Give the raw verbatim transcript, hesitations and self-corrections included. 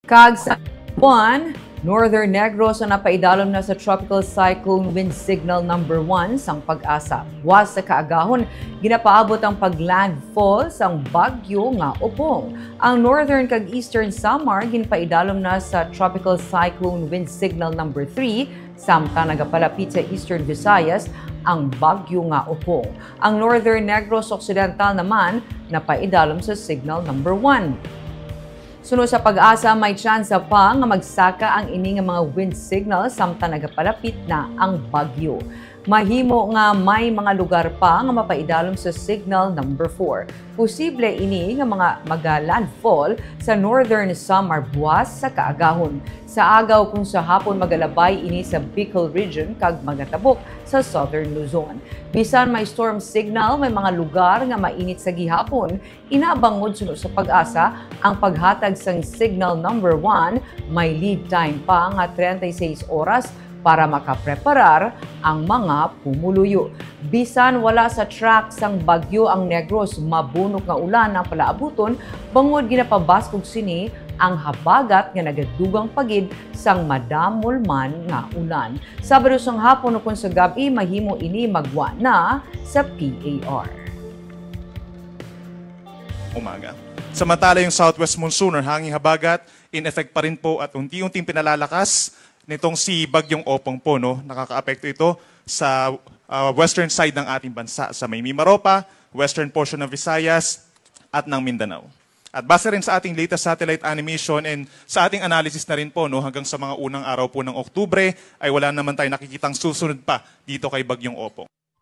Kag sa one, Northern Negros ang napaidalom na sa Tropical Cyclone Wind Signal Number One sang PAGASA. Buwas sa kaagahon, ginapaabot ang paglandfall sang bagyo nga Opong. Ang Northern kag Eastern Samar ginpaidalom na sa Tropical Cyclone Wind Signal Number Three, samtang nagapalapit sa Eastern Visayas ang bagyo nga Opong. Ang Northern Negros Occidental naman napaidalom sa Signal Number One. Suno sa PAGASA, may tsansa pa nga magsaka ang ini nga mga wind signal samtang nagapalapit na ang bagyo. Mahimo nga may mga lugar pa nga mapaidalom sa Signal Number Four. Posible ini nga mga maga-landfall sa Northern Samar buwas sa kaagahon. Sa agaw kung sa hapon, magalabay ini sa Bicol Region kag magatabok sa Southern Luzon. Bisan may storm signal, may mga lugar nga mainit sa gihapon. Ina, bangod suno sa PAGASA, ang paghatag sang Signal Number One may lead time pa nga treinta y seis oras para makapreparar ang mga pumuluyo. Bisan wala sa track sang bagyo ang Negros, mabunok nga ulan ang palaabuton, bangod ginapabaskog sini ang habagat nga nagadugang pa gid sang madamol man nga ulan. Sabado sang hapon ukon sa gab-i, mahimo ini magwa na sa P A R. Umaga. Samantala, yung southwest monsoon or hanging habagat, in effect pa rin po at unti-unting pinalalakas nitong si Bagyong Opong po, no? Nakakaapekto ito sa ah, western side ng ating bansa, sa may Mimaropa, western portion ng Visayas, at ng Mindanao. At base rin sa ating latest satellite animation and sa ating analysis na rin po, no, hanggang sa mga unang araw po ng Oktubre ay wala naman tayo nakikitang susunod pa dito kay Bagyong Opong.